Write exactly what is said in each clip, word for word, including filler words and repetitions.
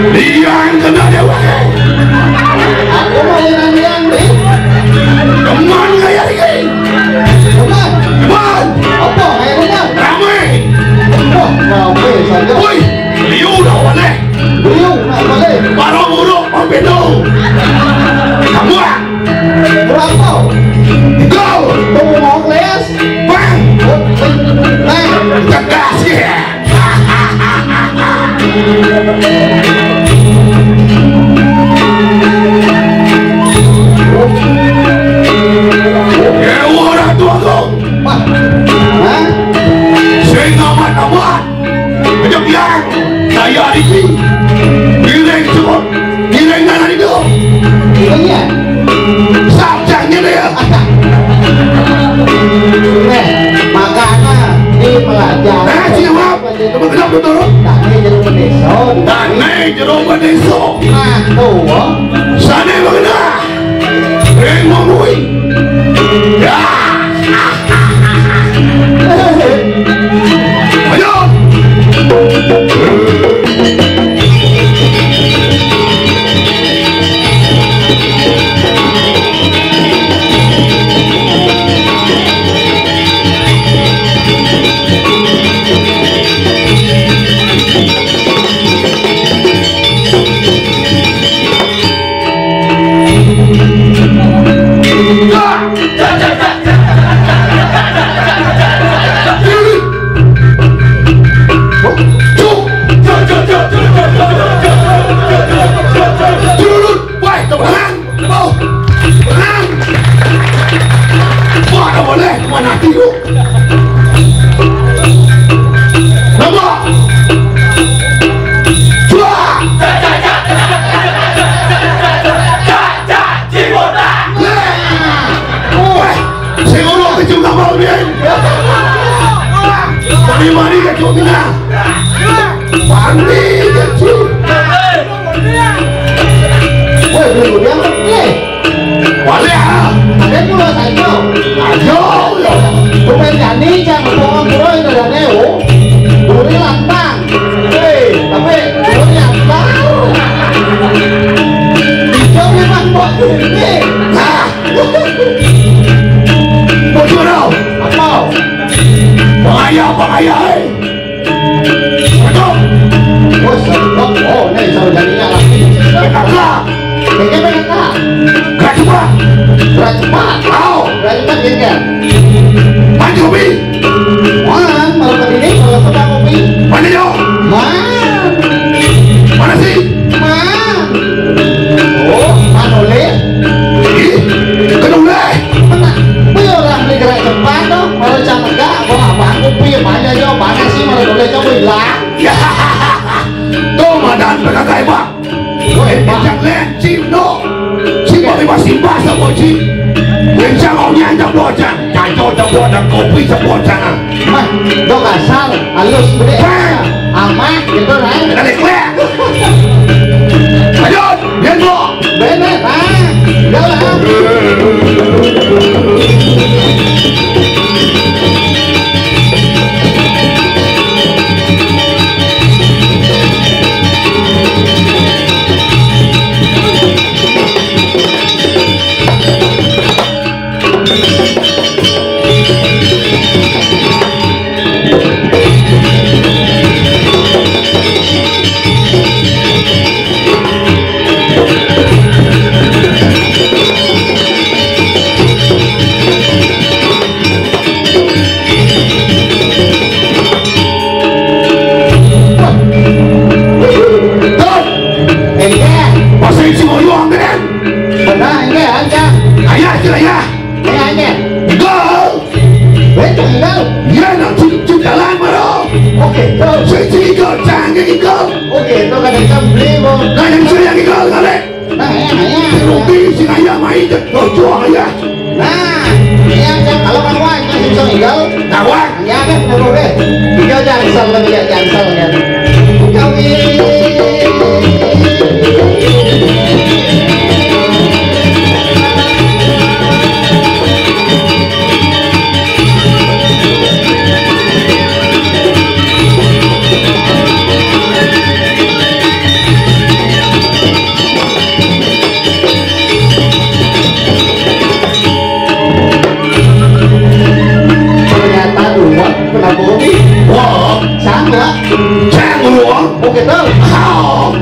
Liang kena dewa. Aku mau liang-liang ni. Teman kaya ni. Teman. Teman. Apa kaya teman? Ramai. Wah, ramai saja. Woi, liu dah boleh. Liu nak boleh. Para buruk pembedong. Kamu ah. Berapa? Kau. Kau mau kelas? Bang. Bang. Tegas ya. Dewa Ratu Agung. Hah? Sing amat-amat. Aja biar. Saya di sini. Giring cukup. Giring nana di dulu. Iya. Sabjangnya dia. Eh, makanya ini pelajaran. Eh, siapa? Teman kenapa turun? Tane jero bendesa. Tane jero bendesa. Nah, tuh. Sane mengenal. Ring ngomong. Ya. Ayo. Wah, tak boleh. Mana hati lu? Nampak? Cuak! Weh, saya ngomong kecil nama lu, Bin. Mari-mari kecil mina. Mari kecil. Weh, belum dia. Eh. Wale, ah. Ada dua saja. Ayo, ya. Bukan jadi, jangan bohong, bro, itu ada neo. Buri lantang. Eh, tapi buri lantang. Hijau memang buat ini. Nah. Bocor tau. Apa? Bahaya, bahaya, eh. Betul. Oh, sebab, oh, ini sarjaninya lagi. P K K. P K K, P K K. Gerak cepat. Gerak cepat. Au. Gerak cepat, gengger. Maju, kopi. Wah, kalau begini, kalau sedang kopi. Mana, yo? Wah. Mana sih? Wah. Oh, mana oleh? Ih, kena oleh. Mana? Wih, orang beli gerak cepat, tuh. Kalau cang enggak, gua abang kopi, mana, yo? Mana sih, mana oleh, coba hilang. Ya. Tuh, madan P K K, Pak. Woi, Pak. Jangan len, Cim, no. Cim, Pak, Pak, Cim, Pak, sama Cim. Yang jangan nyajak lo, Cang. Kacau, coba ada kopi, coba, Cang. Mah, dok asal, halus, gede. Bang. Amat, gitu, kan? Kita dek, Bang. Lanjut, Bang, Bang. Bener, Bang. Udah, Bang. Ikal. Oh gitu, kadang kan beli mau. Kadang saya ikal kali. Nah, ya, ya. Rugi sing aya main cek dojo aya. Nah, ya, ya, kalau kan wae, kan sing iso ikal. Nah, wae. Ya, kan, perlu deh. Dia jansel, lebih ya, jansel, kan. Kami. Ternyata dua, kenapa ini? Wah, sama. Cang, wah. Oke, tahu. Hao.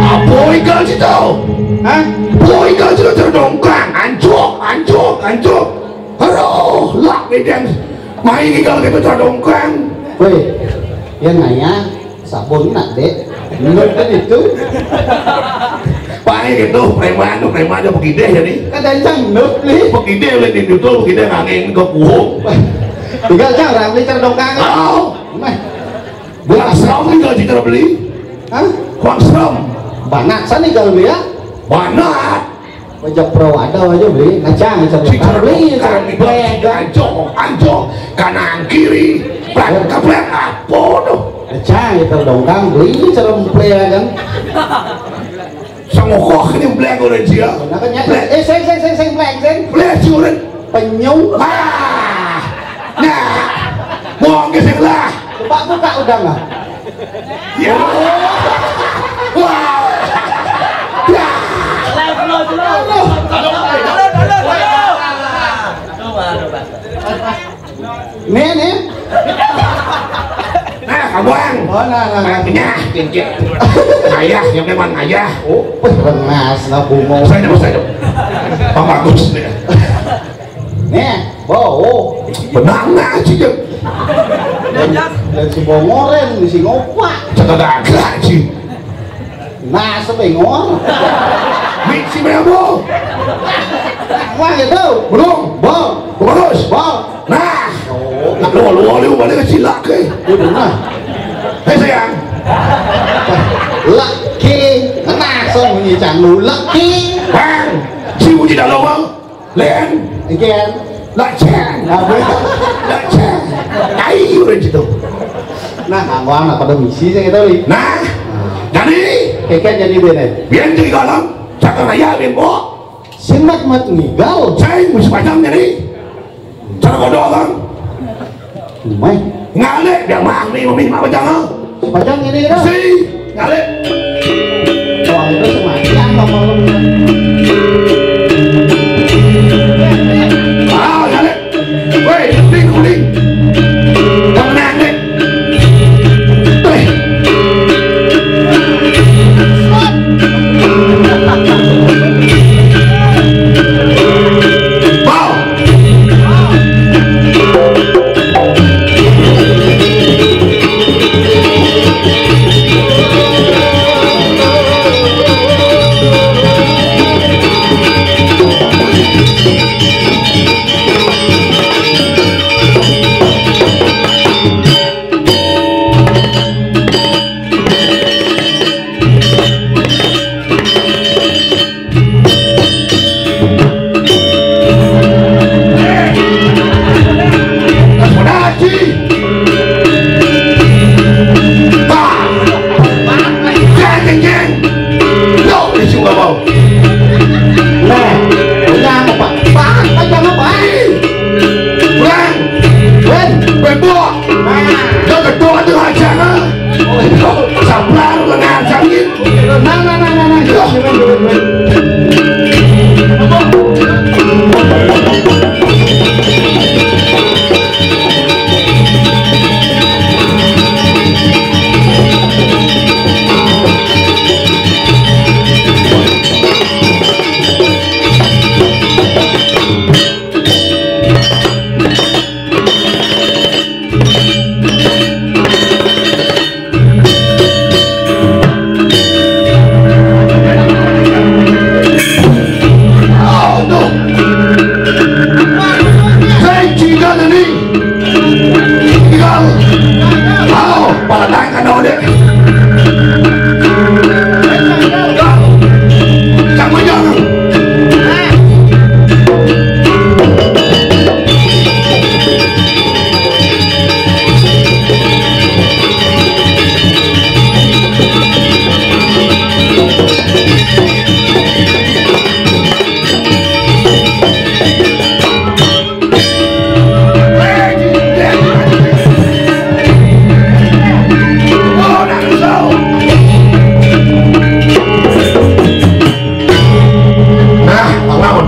Apa ikal situ? Hah? Apa ikal situ terdongkang? Ancuk, ancuk, ancuk. Aduh, lah, bedang. Main ikal kita terdongkang. Woi, ya nanya, sabun nak, Dek. Menurut kan itu. Paling gitu, preman tuh, preman aja begini jadi. Kadang canggup, Li. Begini, Li, di itu, begini ngangin ke kuhung. Tinggal jarang, Li, terdongkang. Oh. Meh. Buat serem tinggal di terbeli. Hah? Kuang serem. Banyak sana kalau dia. Banyak. Wajah pro ada aja beli, ngacang, ngacang. Cik Carli, Carli, Carli, Carli, anjong, anjong, kanan kiri, plek, keplek, apa tuh? Ngacang, kita dongkang, beli, cara plek, kan? Sangokoh ini plek udah dia. Nah, kan nyata. Plek. Eh, sing, sing, sing, sing, plek, sing. Plek, si urut. Penyu. Wah. Nah. Mau ke sebelah. Coba buka udah nggak? Ya. Wah. Ya. Nih, nih. Nah, kamu ang. Oh, nah, nah, nah. Nah, punya, cincin. Ayah, yang memang ayah. Oh, wih, rengas, nah, bungo. Saya dong, saya dong. Pak Bagus, ya. Nih, bo, oh. Benang, nah, cincin. Dan, dan si bongoren, si ngopak. Cakap ada, sih. Nah, sebengor. Mik si Memo. Wah, gitu. Belum. Bang. Bagus. Bang. Nah. Oh. Lu, lu, lu, balik ke cilak, eh. Udah, nah. Hei, sayang. Laki. Nah, so bunyi canggu. Laki. Bang. Si bunyi dalam, Bang. Len. Again. Lacen. Apa? Lacen. Ayo, udah gitu. Nah, nganggo anak pada misi saya gitu, Li. Nah. Jadi, keke jadi bene. Biar jadi galang. Cakar raya, bimbo. Sing mat mat ngigal. Saya mesti panjang jadi. Cara bodoh, Bang. Mai. Ngale, biar mami, mami, mama jangan. Sepanjang ini, dah. Si, ngale. Wah, itu semacam apa lu? Ah, ngale. Woi, kuning, kuning. Yang menang, deh. Woi. Bau.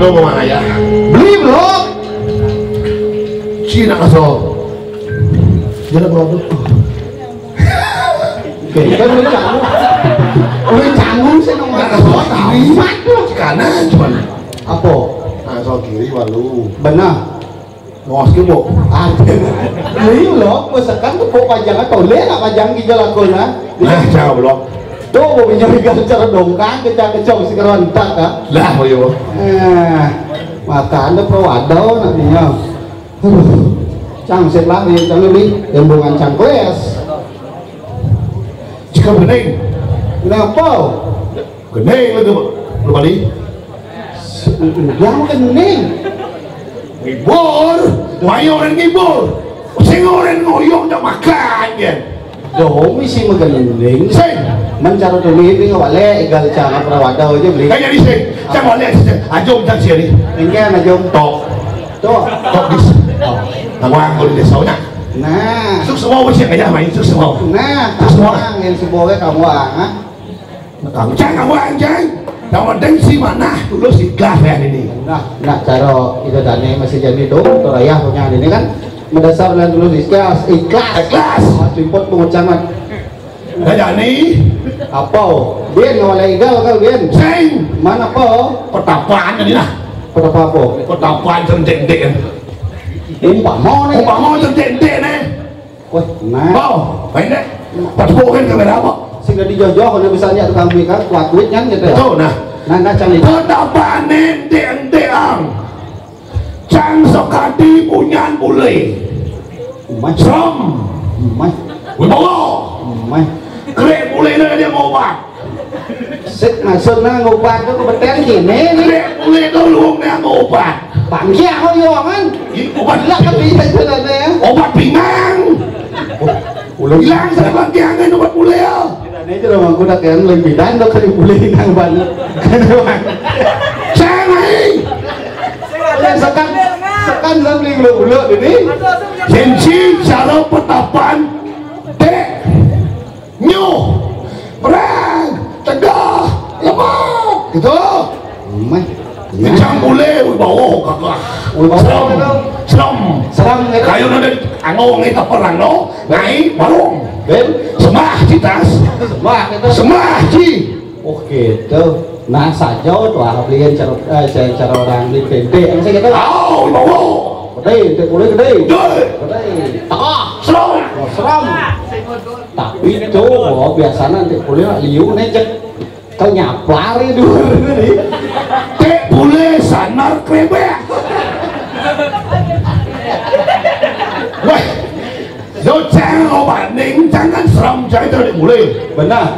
Lo mau mana ya? Beli belum? Cina asal. Jalan belum. Oke, kan udah canggung. Udah canggung sih, nggak ada soal. Karena cuman apa? Nah, soal kiri walu. Benar. Ngos ke, Bu. Ah, iya loh, misalkan tuh, Bu, panjang atau lé lah, panjang gitu lah, kau lah. Nah, cakap belum. Tuh, Bu, punya legal cara dongkang, kita kecong si kerontak, ah. Lah, oh iya, Bu. Eh, makan tuh, Pro, waduh, nantinya. Aduh, cang, sip lah, dia cang lebih, rombongan cangkles. Jika bening. Kenapa? Gending lagi, Pak. Lu balik. Udah mau gending. Ngibur, mayo orang ngibur. Sing orang ngoyong dah makan, ya. Dong, isi menggending. Sing. Mencari tuh ini nggak boleh, egal cara perawat aja beli. Kayak di sing. Saya boleh, sing. Ajo, tak sini. Enggak, ajo. Tok. Tuh. Tok, bis. Tok. Nah, gua angkul di desa, ya. Nah. Suk semua, sih, aja main, suk semua. Nah, suk semua. Yang sebawa kamu, ah. Kamu jangan, kamu jangan. Yang penting si mana tulus ikhlas ya ini. Nah, nah, cara kita tanya masih jadi dong, atau rayah punya ini kan mendasar dan tulus ikhlas, ikhlas. Ikhlas. Mas Tripod pengucapan. Nah, jadi apa? Bien, ngawalai igal kau, Bien. Sing. Mana apa? Pertapaan ini lah. Pertapa apa? Pertapaan cerdik-cerdik kan. Umpama nih. Umpama cerdik-cerdik nih. Wah, nah. Mau, main deh. Pas bukan kamera apa? Sing dadi jojo, kalau bisa lihat tukang mika, kuat duit kan gitu ya. Tuh, nah. Nah, nah, cang itu. Pertapaan ente-ente ang. Cang sekadi punyan bule. Mas. Srem. Mas. Wibawa. Mas. Krek bule na dia ngobat. Sik, maksudnya ngobat tuh kebetulan gini nih. Krek bule tuh luwung dia ngobat. Bangki aku yo kan. Ih, obat. Lah, tapi itu tadi ya. Obat pinggang. Udah hilang sama bangki angin obat bule ya. Ini aja udah mangku dah, yang lebih dan dok kali bule hilang banget. Jangan. Sekan, sekan dan beli bulu ini. Sensi cara pertapaan dek nyuh, perang, tegah, lemah, gitu. Meh. Kencang bule, wibawa, gagah. Wibawa. Serem, serem. Serem, gitu. Kayu nade anggo ngai perang no, ngai barung. Ben. Sembah citas. Sembah, gitu. Sembah ci. Oh, gitu. Nah, saja tuh, ah, beliin cara, eh, cara, cara orang beli tempe, yang saya gitu. Oh, wibawa. Gede, tempe boleh gede. Gede. Gede. Tengah. Serem. Oh, serem. Tapi itu, oh, biasa nanti kuliah liu nih, cek. Kau nyapar ya dulu nih. Tek bule sanar krebek. Weh, yo cang obat ning, jangan serem, jangan terlalu mulai. Benar.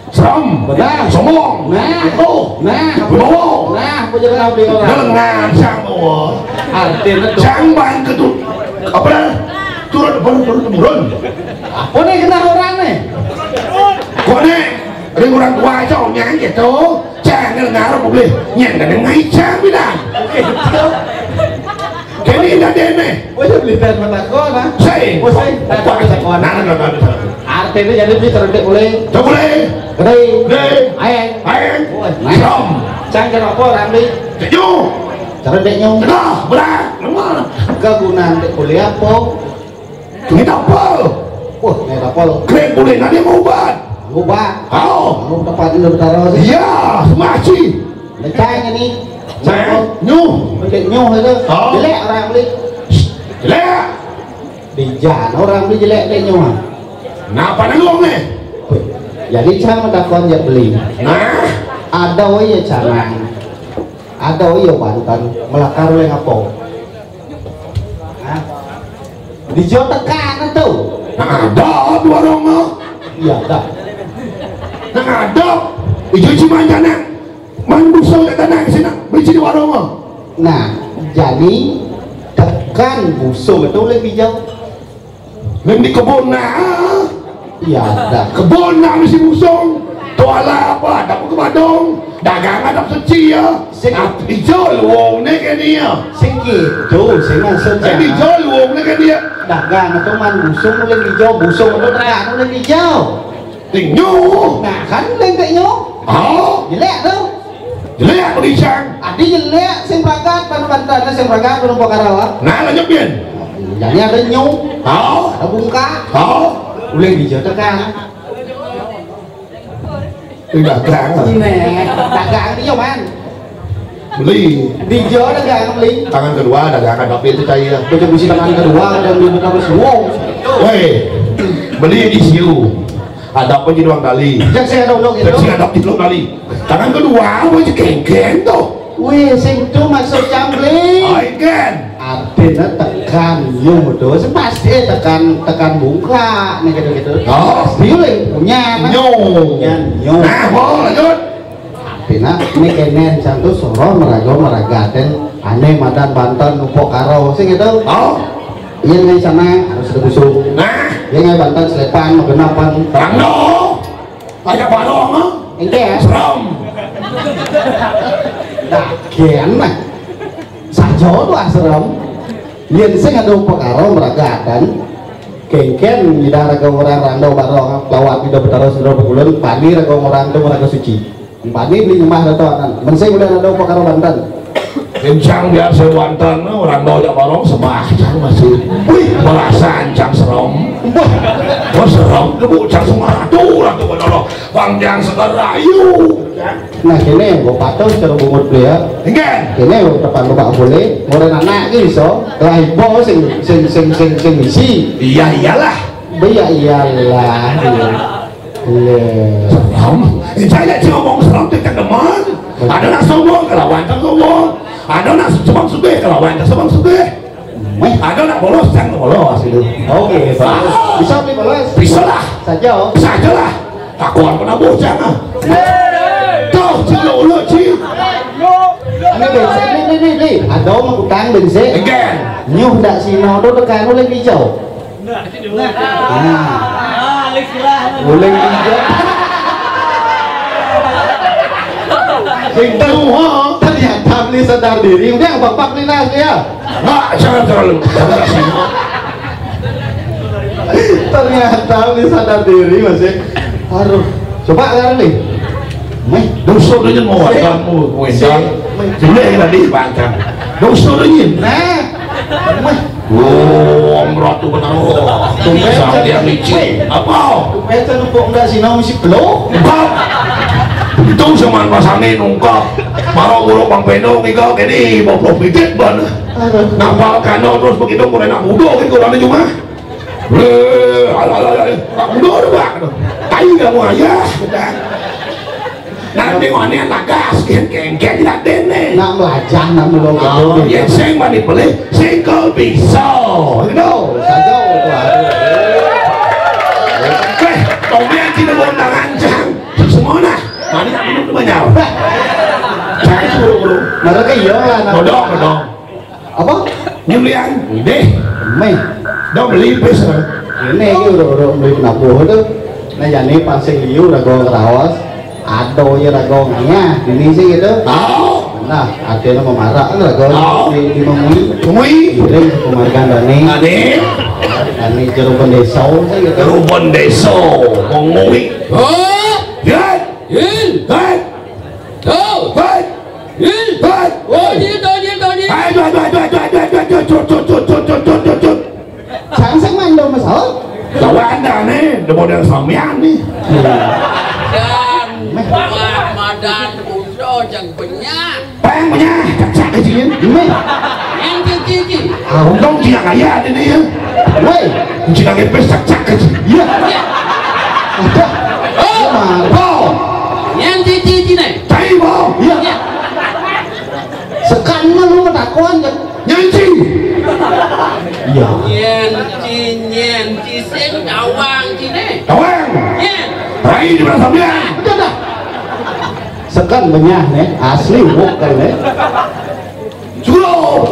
Serem. Benar. Sombong. Nah. Itu. Nah. Bawa. Nah, apa jadi kau beli orang? Dengan sang bawa. Artinya tuh. Jang bang ketut. Apa dah? Turun, turun, turun, turun. Apa nih kena orang nih? Kok nih? Ring orang tua aja omnya gitu. Jangan ngarep boleh. Nyang ada ngai jang bilang. Oke, betul. Kene indah dene. Wis beli dan mata kona. Sing. Wis, sing. Apa bisa kona? Nah, nah, nah, nah. Artinya jadi beli terdetik boleh. Coba boleh. Gede. Gede. Aeng. Aeng. Wah, nah. Serem. Cang kenapa orang di? Setuju. Terdetik nyong. Tengah, berat. Lemah. Kegunaan dek boleh apa? Ini apa? Wah, ini apa? Keren boleh, nanti mau obat. Obat. Oh. Mau tempat ini bertaruh sih. Iya, semaci. Lecang ini. Nah, nyuh. Beli nyuh itu. Oh. Jelek orang beli. Jelek. Di jalan orang beli jelek dek nyuh. Kenapa nanggung nih? Wih, jadi cara takon ya beli. Nah. Ada woi ya cara. Ada woi ya bantan. Melakar oleh apa? Hah? Di Jawa Tengah tuh. Nah, ada di warung. Iya, ada. Nah, ada. Ijo cuma jana. Manduso ya tanah sini, beli di warung. Nah, jadi tekan busung itu lebih jauh. Neng di kebun nah. Iya, dah. Kebun nah mesti busung. Tuala apa? Ada ke Badung. Dagang ada seci ya. Sing. Nah, dijual wong nih ke dia. Sing gitu, sing maksud. Eh, dijual wong nih ke dia. Dagang itu man busung, boleh hijau, busung itu terang, boleh hijau. Tinyu. Nah, kan lenteknya. Oh. Jelek tuh. Jelék begincang. Adi jelék sing pragat, ban banten sing pragat, ban Mpok Karo. Nah, lanjut, Bin. Jani ada nyu. Oh. Ada bungkak. Oh. Ulih dija tekan. Ini dagang. Ini dagang dia, Man. Beli. Dija dagang beli. Tangan kedua dagang ada Bin itu cai ya. Baca bisi tangan kedua ada beli buka besi. Wow. Woi. Beli di siu. Ada apa jadi uang kali? Yang saya ada uang gitu. Yang saya ada gitu kali. Tangan kedua apa aja kengkeng tuh. Wih, sing tu maksud cambling. Oh, ikan. Artinya tekan nyu tu. Sing pasti tekan, tekan bungkak nih gitu-gitu. Oh. Pasti ulih punya, nah. Nyu. Punya nyu. Nah, mau lanjut. Artinya ini kenen santu soroh meraga meragaten ane madan banten Mpok Karo sing gitu. Oh. Iya, ngai sana harus ada busung. Nah. Iya, ngai banten selepan mau genapan. Rando. Aja barong, ah. Engke ya. Serem. Nah, kian mah. Sajo tu ah serem. Yen sing ada Mpok Karo meragaten. Kengken nyidang raga orang rando barong lawat ida betara sendro bekulun pani raga orang tu meraga suci. Pani beli nyembah rato akan. Men sing udah ada Mpok Karo banten. Kencang biar sewantan orang rando jak barong sembah cang masih. Wih, perasaan cang serem. Wah. Wah, serem tu bu cang semua tu orang tu benar. Bang Jang Segar Rayu. Nah, kene gua patuh cara bungut dia. Enggak. Kene gua depan bapak boleh, orang anak ni so, lah ibu sing sing sing sing sing isi. Iya iyalah. Iya iyalah. Iya. Iya. Serem. Saya cuma ngomong serem tu tak demen. Ada nak sombong kelawan tak sombong. Ada nak sombong sugih kelawan tak sombong sugih. Meh, ada nak bolos, jangan bolos itu. Oke, bagus. Ah. Bisa beli bolos? Bisa lah. Saja, oh. Saja lah. Aku akan pernah bocah ah. Tuh, cik lo ulo cik. Ini bensin, ini, ini, ini. Ada mau utang bensin. Again. Nyuh dak sino tu tekan oleh hijau. Nah. Boleh juga. Sing tahu, ha? Ternyata beli sadar diri. Udah, bapak ni lah dia. Enggak, jangan terlalu. Ternyata beli sadar diri masih. Aduh, coba kan nih. Meh, dosa dia mau kamu, Wendan. Meh. Dia yang tadi bantang. Dosa dia. Nah. Meh. Oh, Om Ratu benar. Oh, tumben sang dia licin. Apa? Tumben kan empuk enggak sih, nong si peluk. Empuk. Itu zaman pas angin ungkap. Marah buruk Bang Pendo, ngigau kene, boblok pipit ban. Aduh. Nampal kano terus begitu, mulai nak muda gitu, orang cuma. Eh, alah, alah, alah. Nak muda udah, Bang. Tai kamu aja. Nanti mana yang tagas, kengkeng tidak dene. Nak belajar, nak melong. Oh, ya, sing mani pelih, sing kau bisa. Gitu. Saja, waduh. Eh, Tommy yang tidak mau tangan, Cang. Semua nah. Mani nak minum tu banyak. Cang, buru-buru. Mereka iya lah, nak. Kodok, kodok. Apa? Nyulian. Deh. Meh. Dah beli pis, eh. Ini, ini udah, udah beli penabuh tu. Nah, jadi pasing liu raga ngerawas. Ada ya raga ngayah. Ini sih gitu. Oh. Nah, artinya memarak kan raga. Oh. Di, di Mengwi. Mengwi. Kirim ke Pemargan Dani. Dani. Dani Jeruban Desa sih gitu. Jeruban Desa. Mengwi. Oh. Ya. Il. Hai. Tuh. Hai. Il. Hai. Oh, dia tahu, dia tahu, dia. Hai, tuh, tuh, tuh. Cut, cut, cut, cut, cut, cut, cut. Sang sing mandom sahur. Tahu anda nih, udah model sampean nih. Dan buat madan udah jang benyah. Peng benyah, cak-cak kecil. Ini. Yang kecil. Ah, untung dia kaya ada nih ya. Woi, cina ngepes cak-cak kecil. Iya. Iya. Ada. Oh. Marah. Yang kecil nih. Tai mau. Iya. Iya. Sekarang mah lu ngetakuan kan? Nyanci. Iya. Nyanci, nyanci, sing tawang cine. Tawang. Nyen. Rai di mana sampean? Udah dah. Sekan benyah nih, asli bukan nih. Suruh.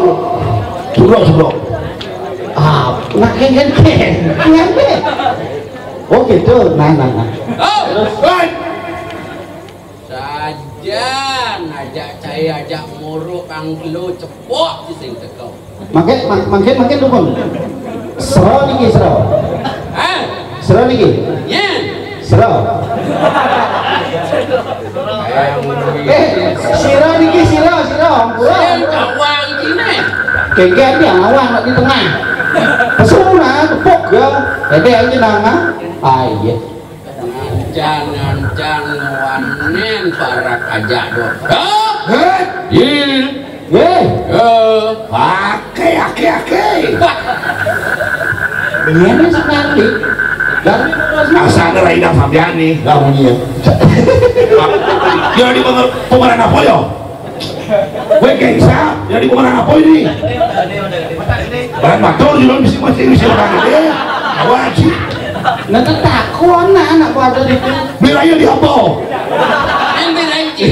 Suruh, suruh. Ah, nak kengkeng. Iya, deh. Oh gitu, nah, nah, nah. Oh. Terus. Hai. Sajan ajak cai ajak muruk kang kelo cepok sing teko. Mangke, ma-, mangke, mangke dukun. Sero niki, sero. Hah? Sero niki. Nyen. Sero. Eh, sira niki, sira, sira, ampura. Sing gawang iki, nih. Geger iki, awang di tengah. Pesona, tepuk ya. Dadi iki nang, ah. Ah, iya. Jangan-jangan wanen para kajak do. Hah? Hei. Hei. Eh. Ake, ake, ake. Wah. Iya, nih, sekali. Dan asal ada Raina Fabiani. Lah, iya. Ya, di pemer-, pemeran apa ya? Kowe gengsa, ya di pemeran apa ini? Barang batur, di dalam mesti, mesti, mesti orang ini. Awak sih. Nah, tetakon, nah, anak wadon itu. Bilanya di apa? Yang bilanya.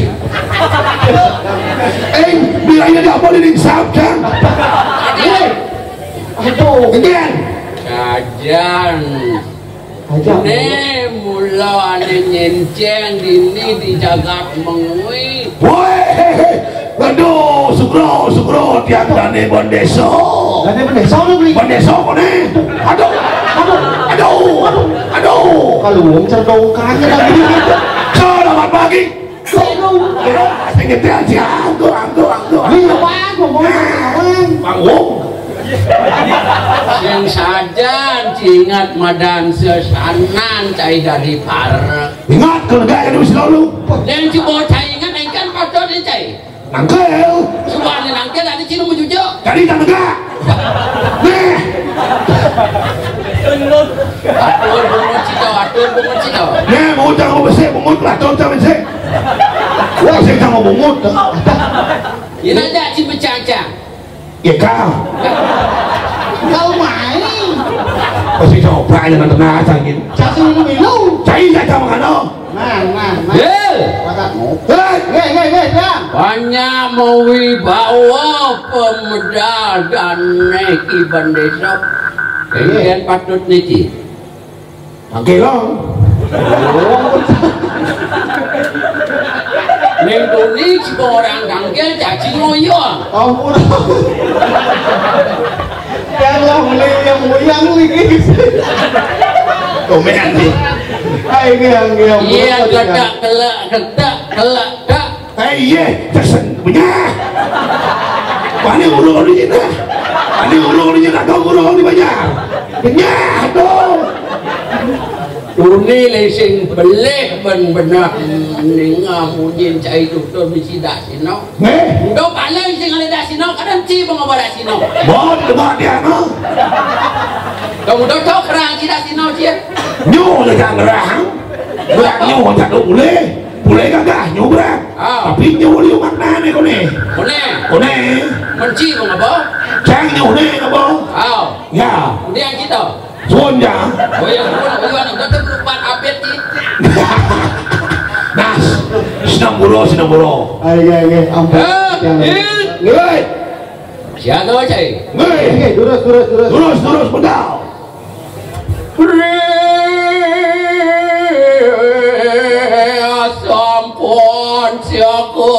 Eh, bilanya di apa, di Ningsap, Jang? Eh, aduh. Gedean. Kajan. Aja. Né mula ané nyéncéng dini di jagat mengwi. Woi, aduh, sukro, sukro, tiang dané Bendésa. Dané Bendésa lu beli. Bendésa koné. Aduh, aduh, aduh, aduh, aduh. Kalau wong cerdokane lagi. Selamat pagi. Sing ngetel si anggo, anggo, anggo. Iya, Bang, ngomong apa? Bang Wong. Sing sajan cingat madan sesanan cai dadi parek. Ingat, kalau enggak, ya, wis lalu. Yang coba cai ingat, engkan patut cai. Nangkel. Suwane nangkel, ada cina mujujuk. Jadi tak enggak. Nih. Atur bungut cita, atur bungut cita. Nih, mau jangan mau besik, bungut lah, tuh, jangan besik. Wah, saya jangan bungut. Ini aja, cing becang-cang. Ya, kau. Kau main. Pasti coba aja nonton aja, gitu. Cacing milu. Cai aja makan, oh. Nah, nah, nah. Hei. Pakatmu. Hei. Hei, hei, hei, Bang. Banyak mawibawa pemedal dan neki bendesa. Iya. Kemudian patut niki. Tangkil, Bang. Ning tuni coba orang tangkil, caci ngoyong. Ampun. Yang lah beli yang uyang lagi. Komen nih. Ah, ini yang, yang iya, betul, ketak, kelak, ketak, kelak, tak. Eh, iya, tersen, benyah. Wani urung di sini. Wani urung di sini, dong urung di banyak. Benyah, dong. Tuni lé sing belih ben beneh ningah munyin cai tutur misi dak sino. Nggih. Ndo paling sing ngalih dak sino, kadang ci bang dak sino. Bon, debat dia, no. Kamu dak tau kerang ci dak sino, ci. Nyu aja ngerang. Ngerang nyu aja dong boleh. Boleh gagah nyu berat. Ah. Tapi nyu liu maknane kone. Kone. Kone. Menci bang apa? Cang nyu ne apa? Ah. Ya. Kemudian kita. Suwun, Jang. Oh ya, suwun, suwun. Betul lupa update, Ci. Nah, sinambura, sinambura. Ayo, ayo, ayo, ampun. Eh, Jang. Nggih. Siapa, Cai? Nggih. Nggih, durus, durus, durus. Durus, durus, betul. Sampun siaku.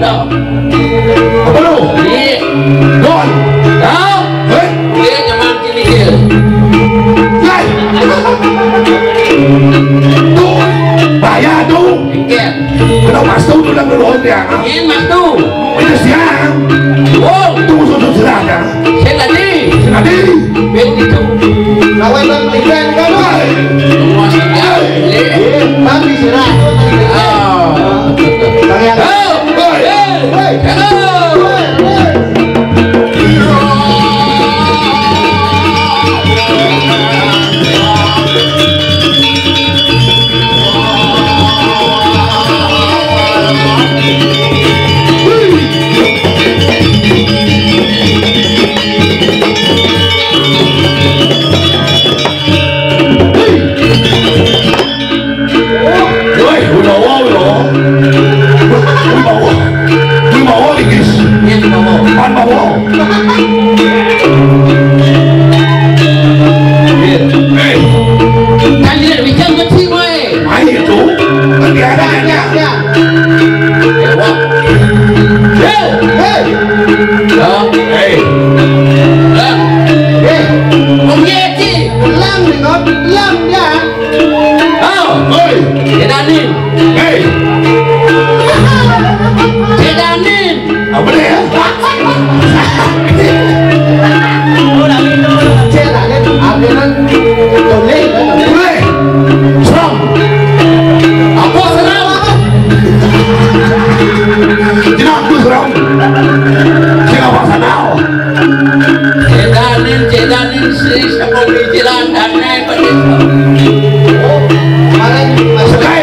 Apa lu? Iya. Don. Hah? Eh? Iya, cuman gini, Cil. Hei. Tuh, bahaya tuh. Engke. Kenapa mas tuh udah ngeluhun ya? Iya, mas tuh. Ini siang. Oh. Itu musuh sudah ada. Saya tadi. Saya tadi. Begitu. Kawan dan ikan kan? Semua sudah. Iya, tapi sirah. Oh. Kalian. Oh. Hei. Hei. Hei. Hei. Woi, Wibawa, Wibawa. Wibawa, Wibawa, Ligis. Iya, Wibawa. Pan Bawa. Iya. Eh. Kan dia bikin kecil, woi. Main itu. Kan dia ada, ada. Ya. Dewa. Hei. Hei. Ya. Hei. Lang. Eh. Om Yeti. Lang, Lang, ya. Oh, oi. Cik Danin. Hei. Cik Danin. Apa dia? Cik Danin, apa dia? Boleh. Seram. Apa seram? Tidak aku seram. Saya nggak pasal tahu. Cedanin, cedanin, sri, sepuluh jalan, dan naik, begitu. Oh, kemarin masuk. Sekai.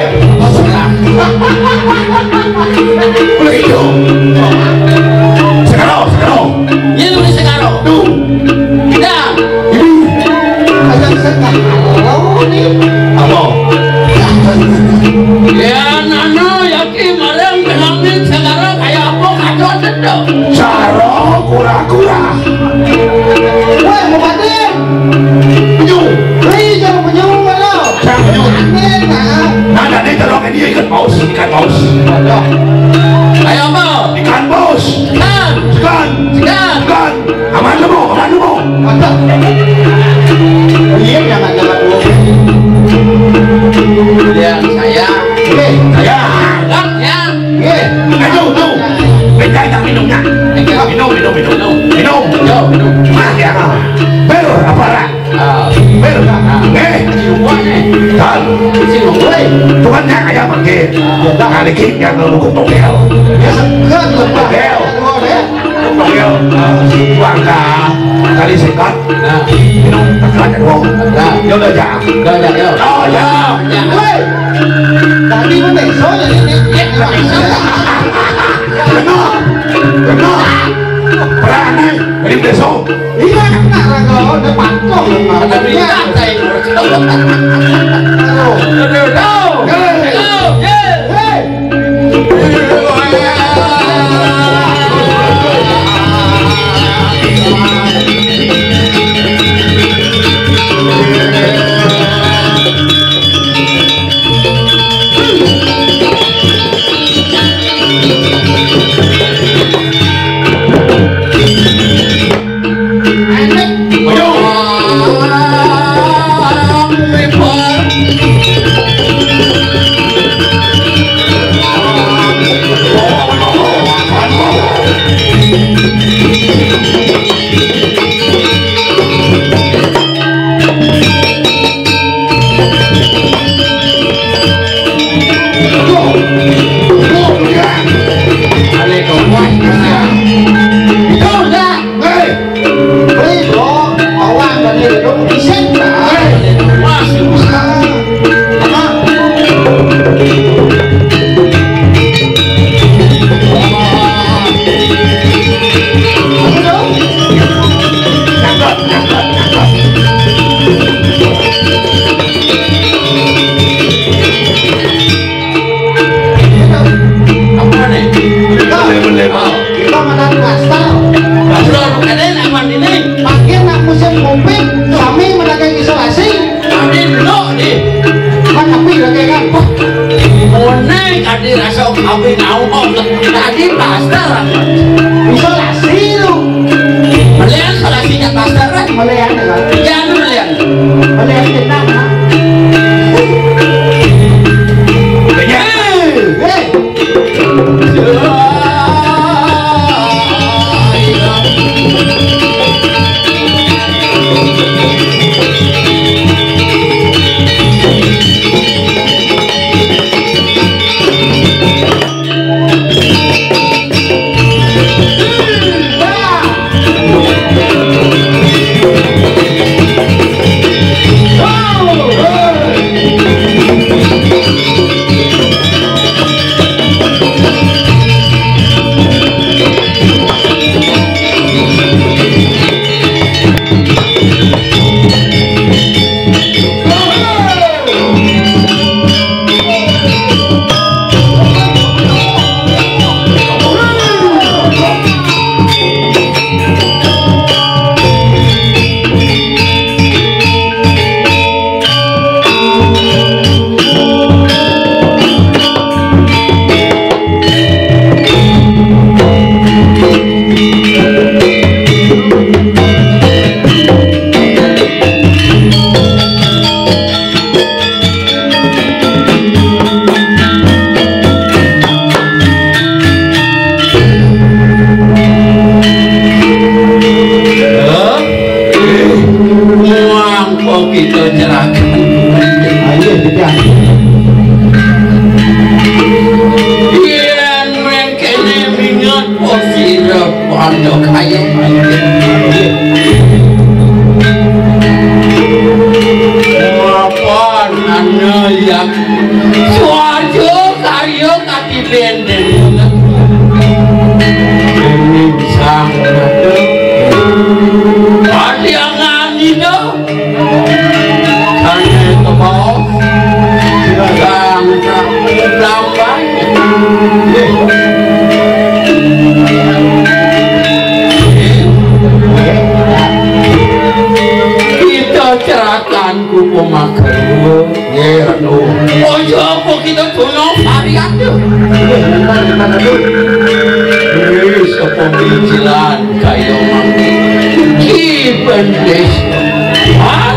Boleh itu. Sekarang, sekarang. Iya, lu sekarang. Tuh. Dah. Ini. Ada sekarang, nih. Apa? Ya, nana, ya, Ki, malam, kelamin, sekarang, kayak apa, kacau, cedok. Cara kura-kura. Woi, mau mati. Penyu. Hei, jangan penyu, malam. Jangan penyu. Aneh, nah. Nah, tadi kalau ini ikan paus, ikan paus. Waduh. Ayo, apa? Ikan paus. Ikan. Ikan. Ikan. Ikan. Aman lu, Bang? Aman lu, Bang? Mantap. Iya, jangan, jangan, Bang. Ya, saya. Oke, saya. Enggak, ya. Oke. Eh, tuh, tuh. Beda yang minumnya. Enggak. Minum, minum, minum. Minum. Minum. Yo, minum. Mah, ya, mah. Ber, apa, Ra? Ah. Ber. Ah. Eh. Siluman, eh. Kan. Siluman. Woi, bukannya kayak manggil. Ah. Nah, lagi yang nunggu togel. Ya, segan, segan. Togel. Togel. Togel. Ah, warga kali sekat. Nah. Minum tengah aja dong. Nah. Ya udah, ya. Udah, ya, ya. Oh, ya. Ya. Woi. Tadi mah besok ya, ini. Ya, besok. Benar. Benar. Berani. Ini besok. Iya, kena lah kalau udah patuh. Ada berita, saya. Aduh. Aduh, aduh. Hei. Hei. Muang kok kita nyerahkan. Ayo, kita. Yen mengkene mingat posira pondok ayo. Mapan ana yang suarjo karya Dening Sang Ratu. Adiangan ida. Kane kebaos. Sang Ratu Blamban. Kita cerakan ku pemakai. Nggih, Ratu. Ojo apa kita tuna varian tu. Nggih, nggih, nggih, Ratu. Wis apa bijilan kaya mangke. Ki bendis. Hah?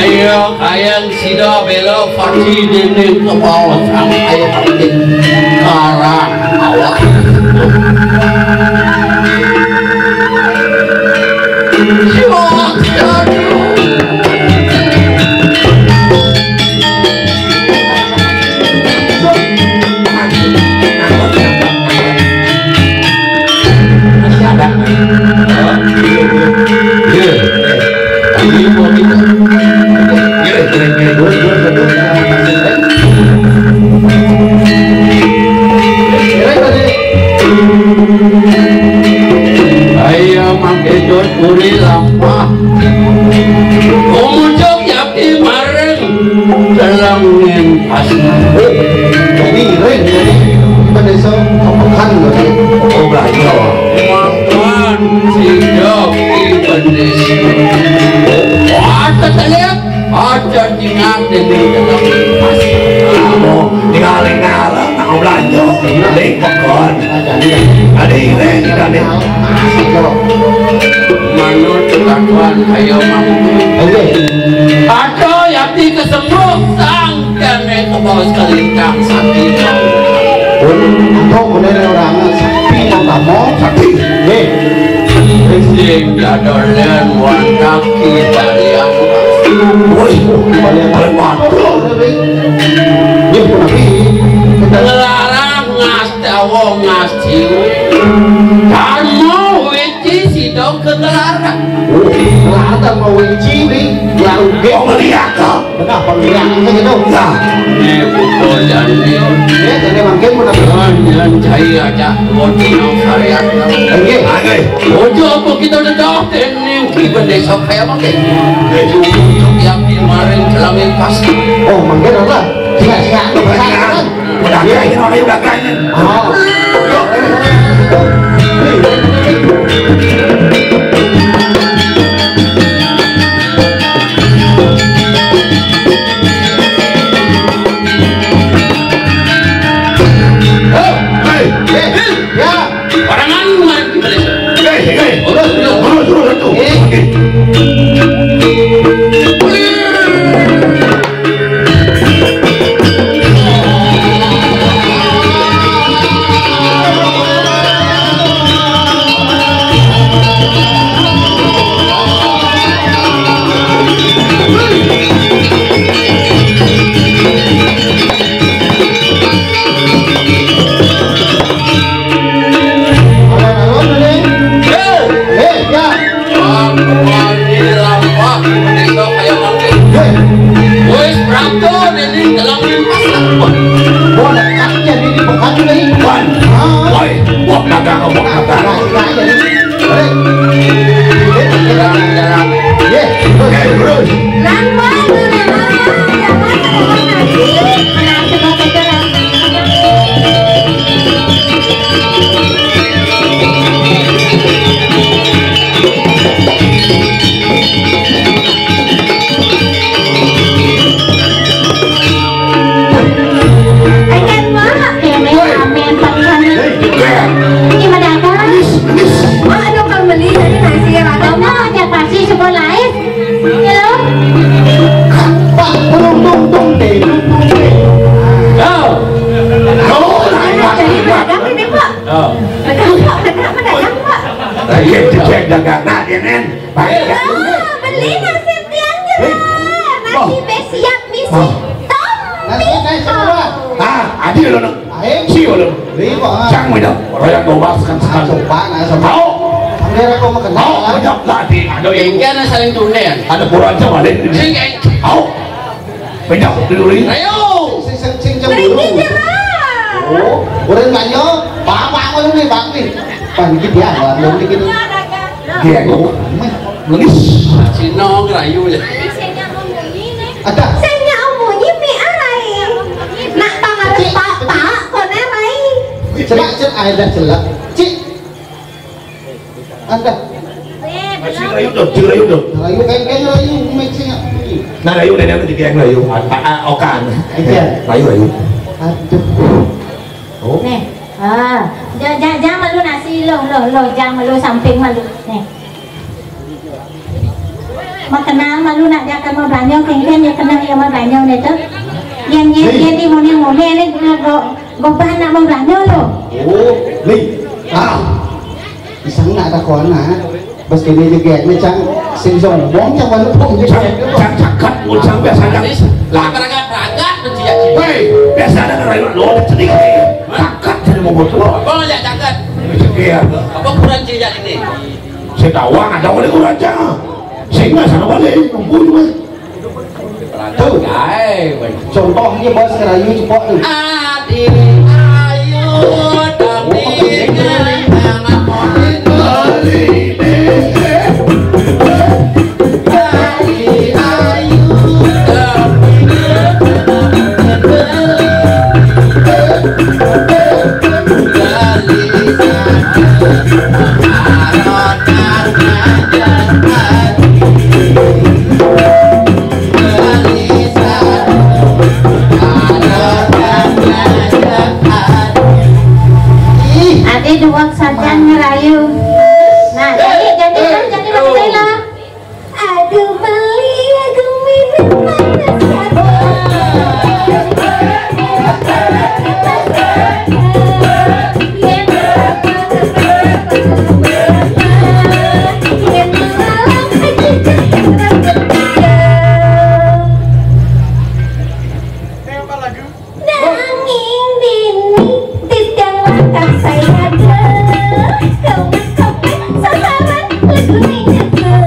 Ayo, kayang sida bela pati dening kebaos ang ayo mangke. Karang awak. Ayo mangke jot uri lampah. Umucuk yakti mareng. Dalam ngen asma. Oh, jadi ring, jadi pendesa kepekan berarti. Oh, belanja. Makan sejak di pendesa. Wah, terlihat. Aja ingat di dalam asma. Oh, tinggal-tinggal, nak belanja. Di pekan. Ada ring, ada. Manut kelakuan ayo mampu. Oke. Ada yakti kesembuh sang kene kebawa sekali kang sakti. Pun, engkau boleh orang sakti mau kamu? Sakti. Nggih. Sing jadolen wan kaki balian. Woi, balian paling waduh. Nggih, punapi. Ngelarang ngas Dawa ngasiwi. Karma wiji sida ketelaran. Oh, ketelaran mau wiji, wi. Ya, oke. Oh, melihat, toh. Benar, pemilihan itu gitu. Nah. Ini pukul janji. Ya, jadi mungkin udah. Jangan cai aja. Mau tinggal karya. Oke. Oke. Ojo apa kita udah tahu, ini ki bendesa kaya mungkin. Oke. Yang kemarin kelamin pas. Oh, mungkin apa? Siap, siap. Siap. Udah kain, orang udah kain. Oh. Hei, hei, hei, ya. Orang anu kemarin kita lihat. Hei, hei. Terus, terus. Terus, terus, terus. Hei. Oke. Ngomong apa? Nah, nah, jadi, hei. Jalan, jalan. Ye, terus, terus. Lan, Pak, itu nih, Pak. Jangan ada orang ngaji. Nah, coba betul, Pak. Ayan, Mak. Woi. Amin, Pak. Hei, Mak. Ini mendadak. Manis, manis. Mak, aduh, kalau beli tadi nasi ya, Pak. Kamu aja pasti sekolah, eh. Halo. Pak, belum, belum, belum, deh, belum, belum, deh. Oh. Oh, nah, ini. Jadi mendadak ini, Pak. Oh. Mendadak, Pak. Mendadak, mendadak, Pak. Lagi dicek dagangan, ya, Nen. Pak. Ah, beli nasi tiang, ya, Pak. Nasi besiak, misi. Oh. Tom, nasi, nasi, semua. Ah, adil, lo, no. Aing. Si ulun. Lima. Cang, wéda. Royang dua belas kan sekali. Coba, nah, coba. Tahu. Angger aku makan. Tahu, banyak lah di, ada yang. Engke na saling tunden. Ada kurang coba deh. Sing, eh. Tahu. Banyak dulu ini. Ayo. Sing, sing, sing cemburu. Pergi, Jero. Oh, urang tanya, bapak mana nih, Bang nih? Pan iki dia, Bang, dikit. Dia kok. Ngelis. Cino ngerayu ya. Ada. Sing nyambunyi mi arai. Nak pangarep papa, kone rai. Celak, celak, air dah celak. Cik. Ada. Masih rayu tuh, cik rayu tuh. Rayu, kayak, kayak rayu, mixing apa ini? Nah, rayu, nenek tuh kayak rayu. Ah, ah, okan. Iya. Rayu, rayu. Aduh. Oh. Nih. Ah, ja-, ja-, jangan malu nasi lo, lo, lo, jangan malu samping malu. Nih. Makenal malu nak dia akan mau belanja, kengken dia kenal dia mau belanja nih tuh. Yang, yang, yang di mone-mone nih, go-, go-, gobah nak mau belanja lo. Oh, nih. Ah. Iseng nak ada kona. Bas kene jegek ne, Cang, sing sombong, Cang, baru pun jegek. Cang, Cang caket, mun Cang biasa, Cang. Lah, berangkat-berangkat, menciak-ciak. Hei, biasa ada ngerayu, lo ada cenik, hei. Hah? Caket, jadi mau botol. Apa ngajak caket? Iya. Apa kurang ciak ini? Saya tahu, ada oleh kurang, Cang. Saya nggak sana balik, nunggu juga. Tuh. Contohnya, Bos, ngerayu cepok tuh. Adi ayu tapi ngerti anak. Adi ayu tapi ngerti. Ade dua saja ngerayu. Nah, jadi, jadi, jadi, jadi, Aduh, beli aku minum panas, ya. Nanging dini titiang lakar saya deh. Kau, kau, sasaran lagu ini tuh.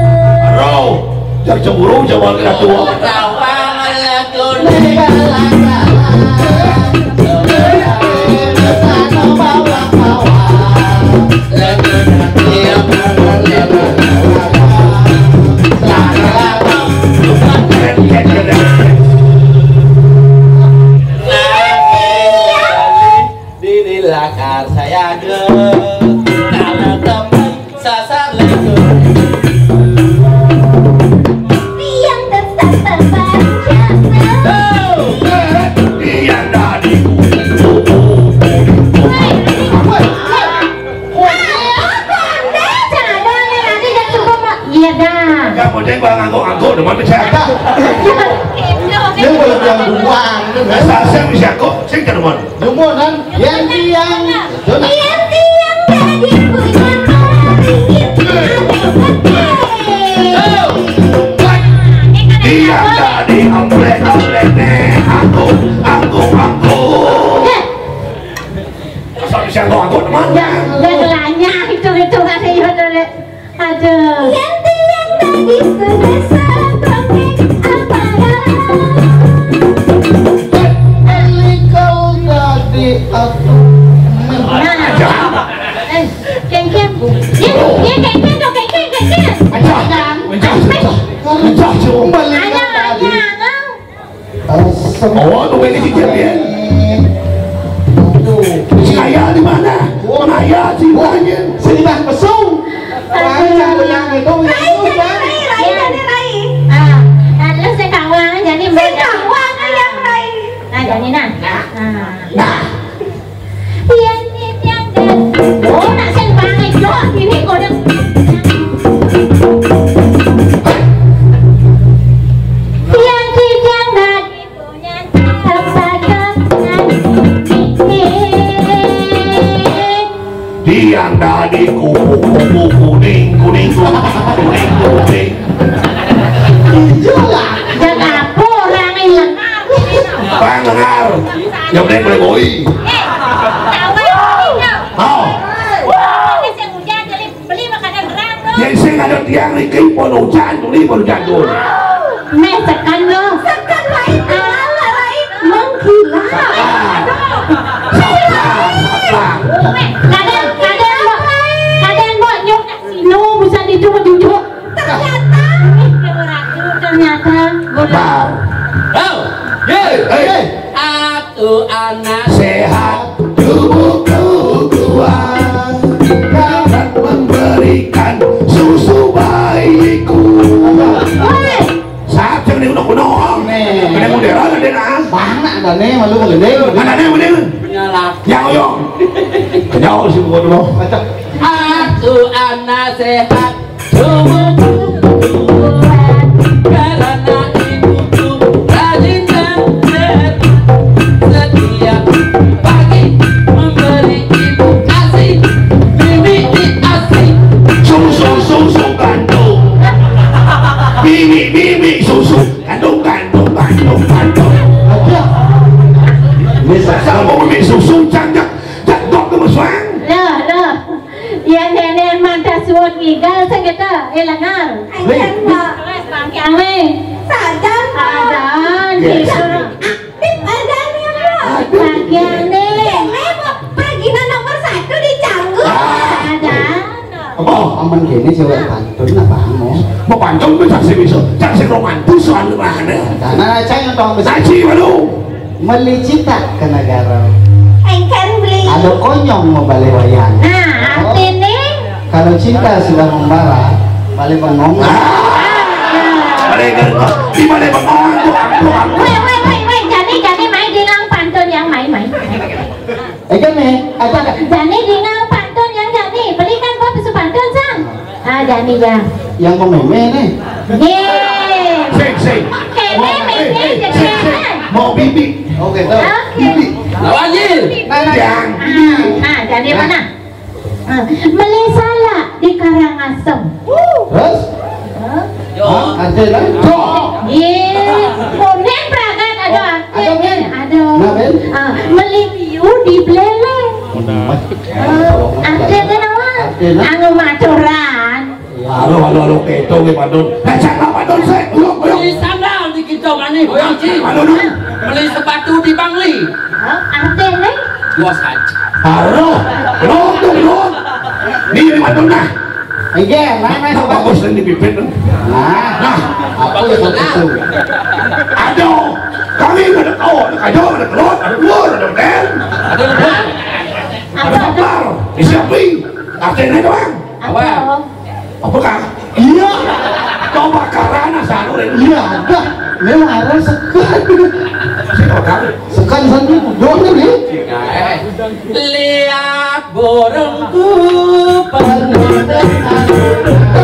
Bro, jar cemburu, jawab tua. Bawang lagu ini. Dini lakar saya ge. Kalau temen sasar lego. Tiang tetap terbaring jasa. Tiang dari. Iya dah. Enggak mau deh, gua ngangguk-ngangguk, demen bisa. Dia boleh bilang buang. Asal saya bisa kok, saya demen. Demen kan? Yang tiang. Yang tiang tadi punya maling itu ada. Iya, tadi amplek-amplek nih. Aku, aku, aku. Asal bisa kok, aku demen. Udah, udah lanyah itu, itu kata iya, udah. Aduh. Yang tiang tadi sudah setrongkek apa? Elikal tadi aku. Nah. Aja. Eh. Oh, tuh ini cicil ya. Tuh. Si Ayah di mana? Mana Ayah si Ibrahim? Si Ibah Besung. Wah, yang itu, yang Rai, itu, Rai, Rai, Rai, Rai. Ah, nah, terus saya kawang, jadi saya kawang yang Rai. Nah, jadi nah. Nah. Nah. Yang yang dan oh, nak saya bangai jawab ini kau dah. Yang yang dan Tiang tadi kupu-kupu kuning, kuning, kuning, kuning, kuning. Iyalah. Jangan apa orang ini. Pangar. Ya boleh boleh boi. Oh. Beli makanan berang, no. Yang sing ada tiang niki pun hujan tuli pun jadul. Meh tekan lo. Tekan lain ala lain mengkilap. Sabar. Sabar, sabar. Kadang kadang mbok kadang mbok nyuk sino bisa dijuk-jujuk. Ternyata ternyata. Sabar. Oh, ye. Hei, hei. Atu anak sehat, tubuh keguguran, dapat memberikan susu bayiku. Woi. Saat yang diundang-undang. Nih. Kena modern ada nah. Mana ada nih, malu gede. Mana nih, mana? Punya laki. Yang oyong. Jauh sih bukan lo. Atu anak sehat, karena ibuku rajin dan setia. Setiap pagi memberi ibu ASI, mimi di ASI. Susu, susu kandung. Mimi, mimi, susu kandung, kandung, kandung, kandung. Aduh. Ini saya mau mimi susu, cangkak, cangkok ke meswang. Loh, loh. Yang nenek mantap suut ngigal sengketa, eh, lengar. Ancen, Mbak. Yang ni. Sadan, Mbak. Sadan, yes. Gitu. Aktif badannya, Mbak. Aduh. Bagian ni. Cewek, Mbak. Perginan nomor satu di Canggu. Ah. Sadan. Oh, aman gini cewek pantun apa mau? Mau pantun pun saksi bisa, saksi romantis soal mana? Nah, nah, saya yang tahu besar. Saksi, waduh. Meli cinta ke negara. Engken beli. Ada konyong mau balik wayang. Nah, artinya? Kalau cinta sudah membara, balik bengong. Ah, balik bengong. Di balik bengong tuh, ampun, ampun. Weh, weh, weh, weh, jani, jani, mai dilang pantun yang mai, mai. Eh, kan nih, ada. Jani dilang pantun yang jani. Belikan gua pesu pantun, Sang. Ah, jani ya. Yang mau meme nih. Ye. Sing, sing. Kene mau, meme eh, eh, sing, sing. Mau bibi. Oke, tuh. Oke. Bibi. Lawajil. Nah, nah, yang bibi. Nah, jadi mana? Ah, meli salak di Karangasem. Terus? Hah? Ada kan? Tuh. Ye. Konen pragat ada. Oh, ada, men. Ada. Nah, men. Ah, meli piu di Beleleng. Ah, ada kan, awak? Ada, nah. Anu maturan. Halo, halo, halo, keto ke padon. Eh, siapa padon, saya? Belum, belum. Di sandal di kita manis. Boyong, Ci. Padon, dong. Beli sepatu di Bangli. Hah? Artinya? Bos aja. Halo. Belum, tuh, belum. Ini jadi padon, nah. Iya, mana? Nah, bagus, ini bibit, nah. Nah. Nah. Apa ya, bagus, tuh? Aduh. Kami ada kau, ada kajo, ada telur, ada telur, ada hotel. Ada hotel. Ada papar. Disiapin. Artinya, doang. Apa? Apakah? Iya. Coba karana sanu deh. Iya, ada. Memang ada sekat. Sekat. Sekat sana. Dong nih. Lihat burungku penuh dengan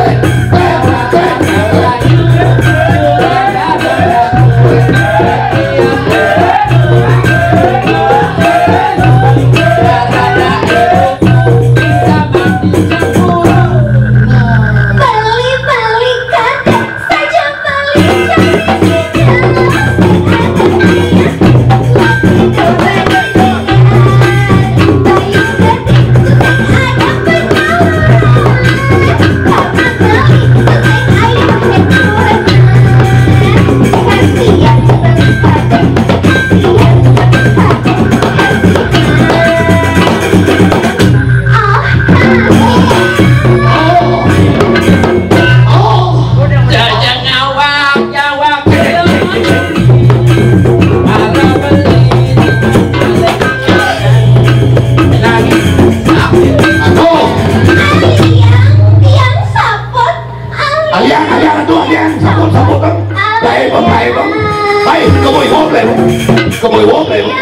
Ayang, ayang, aduh, ayang, sabut, sabut, Bang. Baik, Bang, baik, Bang. Baik, kebui wong, baik, Bang. Kebui wong, baik, Bang.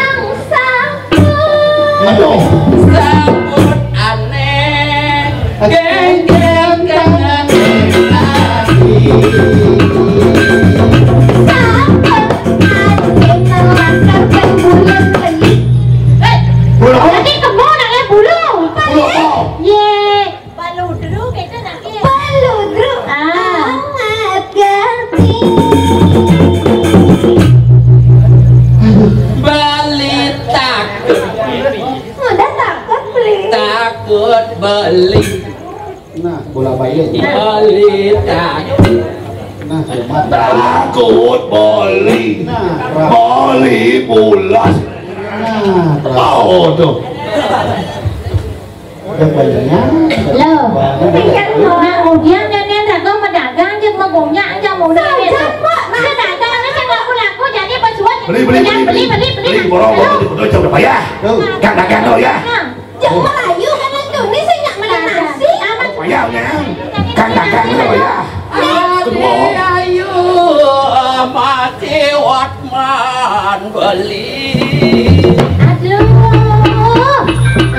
Aduh. Sabut aneh, gengkel kangen hati. Sabut aneh, melangkah ke bulan lagi. Eh, bulan apa? Nanti kebun, aneh bulu. Bulu apa? Ye. Baludru kita nak ya. Baludru. Ah. Amat gati. Beli takut. Udah takut beli. Takut beli. Nah, bola bayi. Beli takut. Nah, hebat. Takut beli. Nah, beli bulas. Nah, oh, tuh. Udah banyak. Loh. Nah, ujian nenek dagang, pedagang, jeung magonya aja mau udah. Saja, Pak. Nah, dagang, saya laku-laku, jadi pesuat. Beli, beli, beli, beli, beli, beli. Beli, borong, borong, di kudu, jauh udah payah. Tuh. Kang dagang, tuh, ya. Nah. Jeung Melayu kan itu, ini saya nggak makan nasi. Payah, ya. Kang dagang, tuh, ya. Kedua. Ayo, mati, wak. Man beli. Aduh.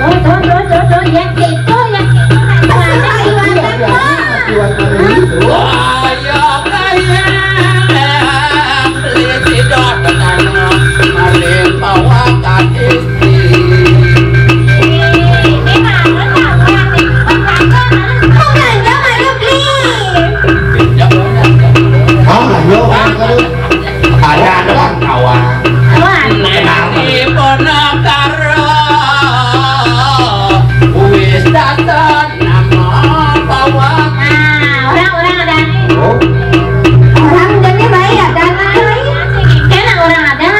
Tuh, tuh, tuh, tuh, tuh. Yang gitu, yang gitu. Nah, mana gitu. Wah, ya, kayak beli tidak dengan maling bawa kaki. Ini mana, mana, mana? Kok belanja, mana beli? Ah, ayo, ayo. Ada, ada, Bang, kawan. Kawan. Neng di Bonokaro, wis dateng nama bawa. Nah, orang-orang ada nih. Oh. Orang jadinya baik ya, dan lain. Enak orang ada.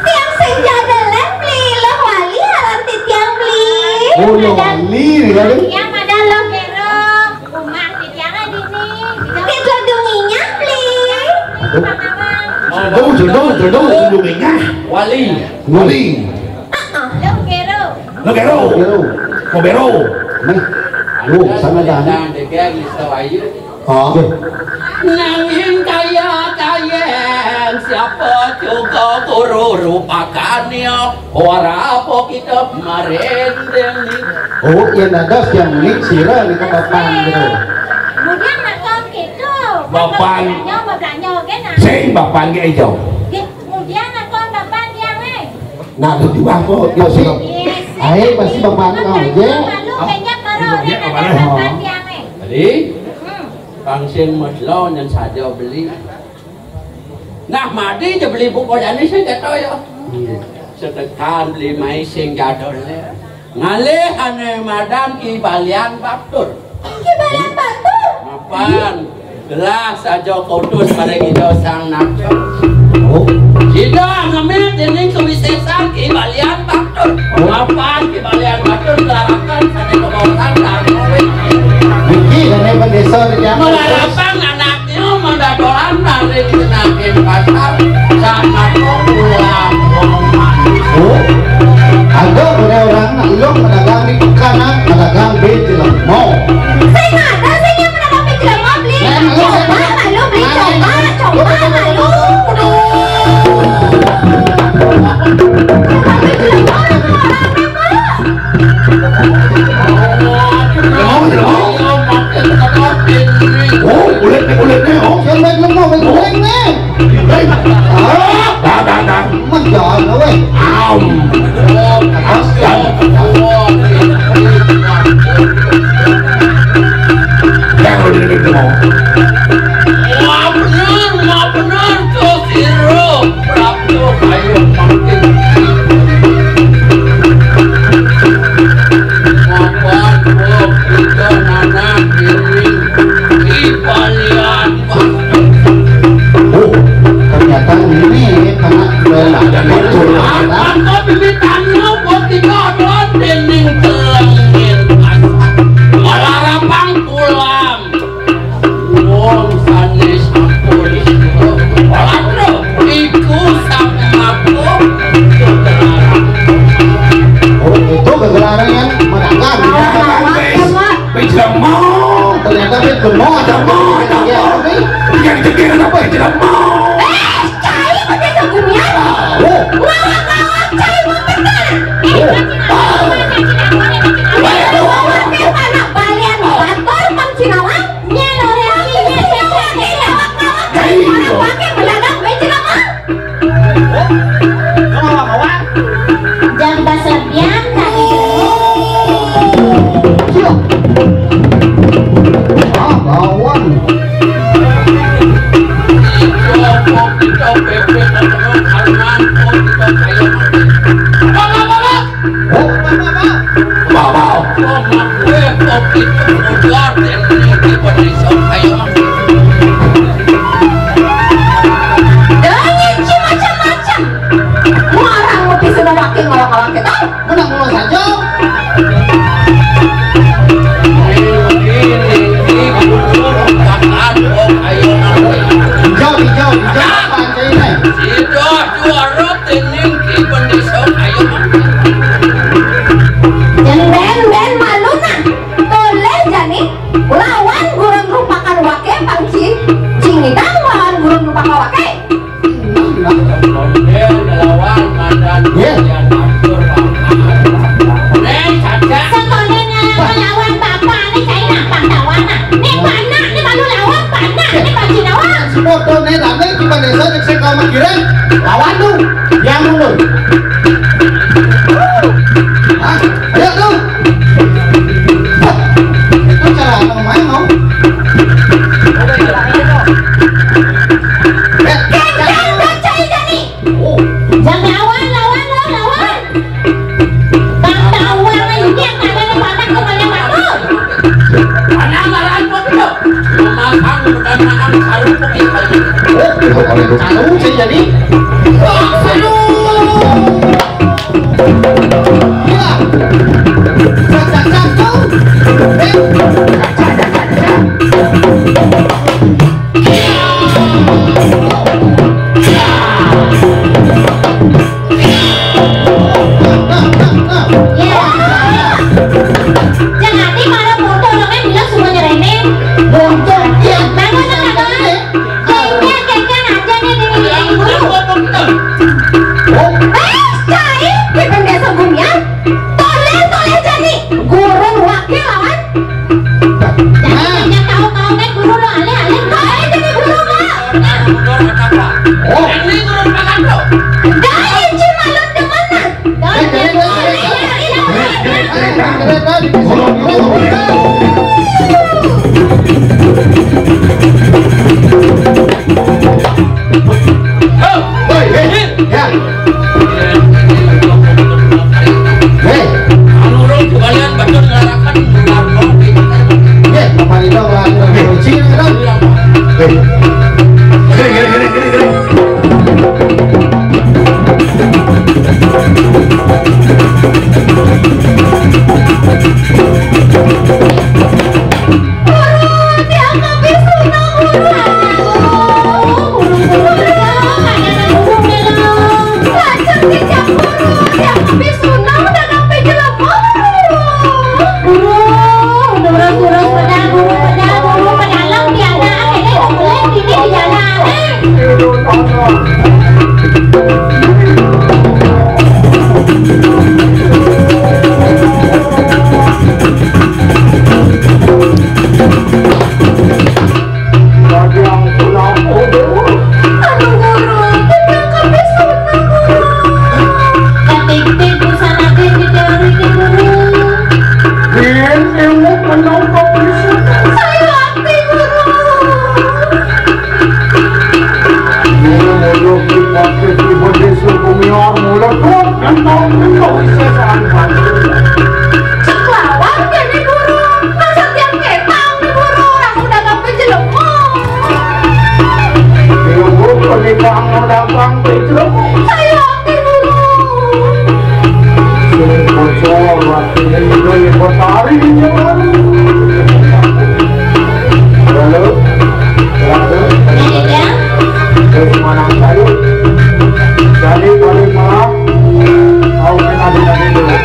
Tiang senja ada lem, beli leh wali, aran titiang beli. Oh, leh wali, ya, kan? Tiang ada loh, Kero. Rumah di tiang di sini. Kita dunginya, beli. Aduh. Jodoh, jodoh, jodoh, dunginya. Wali. Wali. Heeh. Lo kero. Lo kero. Kero. Mau bero. Nih. Lu sana dah. Nah, degang iso ayu. Oh. Nanging kaya-kaya siapa juga guru rupakannya. Ora apa kita marendeng. Oh, yang ada siang ini sira nih ke papan gitu. Kemudian makan gitu. Bapan. Belanja, belanja, oke, nah. Sing bapan ge ijo. Kemudian makan bapan dia, eh. Nah, itu juga kok. Pasti. Iya, sih. Ayo, pasti bapan kau, ya. Malu, kayaknya kalau orang ada bapan dia, eh. Jadi, hmm. Pangsin meslo nyen saja beli. Nah, madi je beli buku jani sing ketoyo. Setekan beli mai sing jadul. Ngalih ane madan Ki Balian Batur. Ki Balian Batur? Mapan? Gelah saja kutus paring Ida Sang Naga. Oh. Ida ngemit dening kewisesan Ki Balian Batur. Mapan Ki Balian Batur nglaraken sane kebawasan dan. Niki dene pendesa di Jamal. Melarapan anak Nyo mendadolan nari dikenakin pasar, sanako pulang wong manis. Oh, ada punya orang nak lu pedagang di kanan, pedagang di jelemo. Saya nggak ada, saya yang pedagang di jelemo, beli. Nah, lu coba, saya malu, beli, nah, coba, nah, coba, lu malu. Pedagang di jelemo, orang-orang, Pak. Jelemo, jelemo. Oh, kulit nih, kulit nih, oh. Siapa yang lemah, yang goreng nih? Hei, ah, dah, dah, dah. Menjaga, weh. Am. Yang udah gitu mau. Wah, bener, wah, bener, tuh, sirup. Prabu ayo makin. Mapan kok kita nanah diri di balian batu. Oh, ternyata ini anak bela. Apa bibit tanya buat kita adalah dening telengin. Malah rapang pulang. Oh, Mau ada mau ada mau nih. Jangan dikira apa yang tidak mau. Eh, cai pakai kegumian. Oh. Ngawak-ngawak cai mau bener. Eh, oh. Cai mau bener. Ayo, ayo, ayo. Mana balian batur pang Cinawang? Nya lo, nya, nya, nya, nya, nya, ngawak-ngawak cai. Iya. Orang pakai pedagang bae Cinawang. Jam bas lebihan tadi. Siap. Ah, lawan. Oh, apa, apa? Apa, apa? Danya ci macam-macam. Muarang ngopi sudah wakil ngawak-ngawak kita. Menang mulu saja. Hijau, hijau, hijau. Apa aja ini? Hijau, juara tening ki pendesa ayo. Jangan ben-ben malu nah. Toleh jani lawan gurun rupakan wake pangcin. Cingidang lawan gurun rupakan wake. Iya. Sekolah ngelawan bapa nih cai nak pangkawan nah. Nih panak nih malu lawan panak nih pangcin lawan. Foto nih tadi kita desa cek sekolah makiran lawan tuh yang mundur. Hah? Ayo tuh. Itu cara apa main mau? Eh, jangan baca ini. Oh. Jangan lawan, lawan, lawan, lawan. Bang tahu orang ini yang ada di panak tuh banyak batu. Mana marah apa tuh? Memasang pertanyaan harus pakai kayu. Oh, kalau itu kayu saya jadi. Aduh. Jadi mana foto namanya bilang semua nyeremen. Foto. Iya. Bangun, bangun, bangun. Kayaknya, kayaknya aja nih, nih, nih, nih, dulu. Eh, cai, kita biasa gumian. Toleh, toleh jani. Gurun wakil lawan. Jangan, jangan tahu-tahu kan guru lo alih-alih. Toleh jani guru lo. Oh. Ini guru makan lo. Dari Cimalun ke mana? Dari Cimalun. Oh, woi, hei, ya. Hei. Anu, urang kembalian batur ngarakan. Hei, apa itu lah? Hei. Hei. Hei. Hei, hei, hei, hei, hei. Guru, tiang kabeh sunah, Guru. Guru, Guru, Guru, kaya nang Guru, Guru. Lajeng titiang Guru, tiang kabeh sunah, udah ngampe jelema, Guru. Guru, Guru, Guru, peda, Guru, peda, Guru, pedalem, tiada, akhirnya kumpulin gini di jalan, eh. Aduh, Guru, titiang kabeh sunah, Guru. Katik-tik busana gé diteurikeun, Guru. Gén, ilmu menang kabeh sunah. Saya akti, Guru. Guru, mulut kita ke tiba di suku miar, mulut, mulut, gentong, gentong, sesaan, Guru. Cek lawan jadi guru, masa tiap ketang di guru, orang udah gak penjelema. Di guru, penitang udah gak penjelema. Ayo, di guru. Sing bocor, latihan juga yang buat hari ini, Guru. Halo, halo, halo. Terus mana saya? Jadi, balik malam, mau kita di sini dulu.